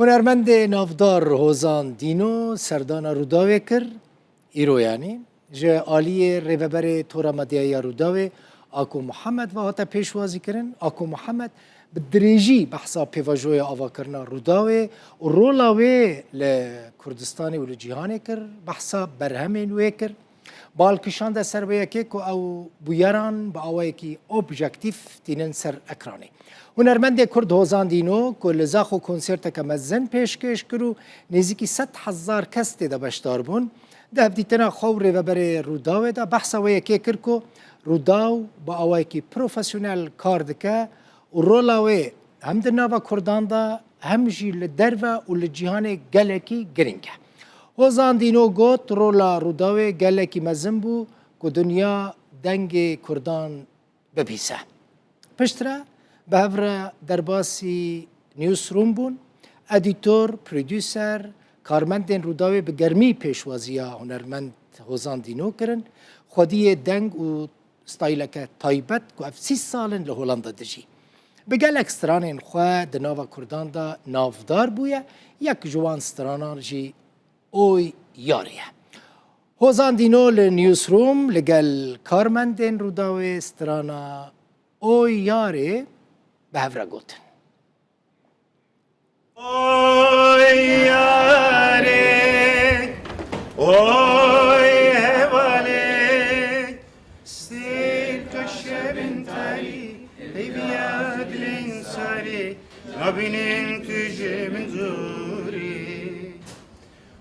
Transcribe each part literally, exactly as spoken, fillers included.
Hunermendê navdar Hozan Dîno serdana Rûdawê kir, îro yanî. Ji aliyê rêveberê Tora Medyaya Rûdawê Ako Muhammed ve hate pêşwazîkirin. Ako Muhammed bi dirêjî behsa pêvajoya avakirina Rûdawê û rola wê li Kurdistanê û li cîhanê kir, behsa berhemên wê kir. Bal kişande ser wê yekê ku ew bûyeran bi awayekî objektîf tînin ser ekranê. Hunermendê Kurd Hozan Dîno ku li Zaxo konserteke mezin pêşkêş kir û nêzîkî sed hezar kes tê de beşdar bûn, di hevdîtina xwe û rêveberê Rûdawê de behsa wê yekê kir ku Rûdaw bi awayekî profesyonel kar dike û rola wê hem di nava Kurdan de hem jî li derve û li cîhanê gelekî girîng e. Hozan Dîno got, rola Rûdawê gelekî mezin bû ku dinya dengê Kurdan bibîse. Piştre bi hev re derbasî Newsroom bûn. Edîtor, prodûser, karmendên Rûdawê bi germî pêşwaziya hunermend Hozan Dîno kirin. Xwediyê deng û stayîleke taybet ku ev sî sal in li Holanda dijî. Bi gelek stranên xwe di nava Kurdan de navdar bûye, yek ji wan stranan jî Oy Yarê ye. Hozan Dîno li Newsroom li gel karmendên Rûdawê strana Oy Yarê bi hev re gotin. Oy yarê, oy hevalê, stêrka şevin tarî, hêviya dilên sarê, nabînin tu ji min zûrî.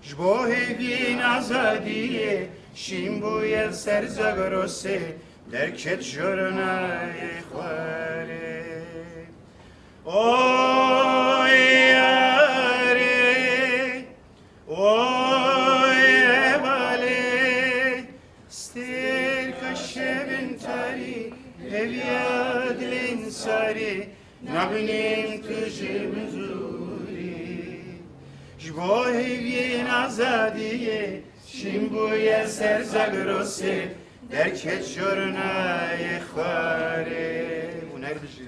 Ji bo hêviyên azadiyê, şîn bûye li ser Zagrosê, derket jornayê xwarê. Oy yarê, oy hevalê, stêrka şevin tarî, hêviya dilên sarê, nabînin tu ji min zûrî. Ji bo hêviyên azadiyê, şîn bûye ser Zagrosê, derket jornayê xwarê. Huner bijî.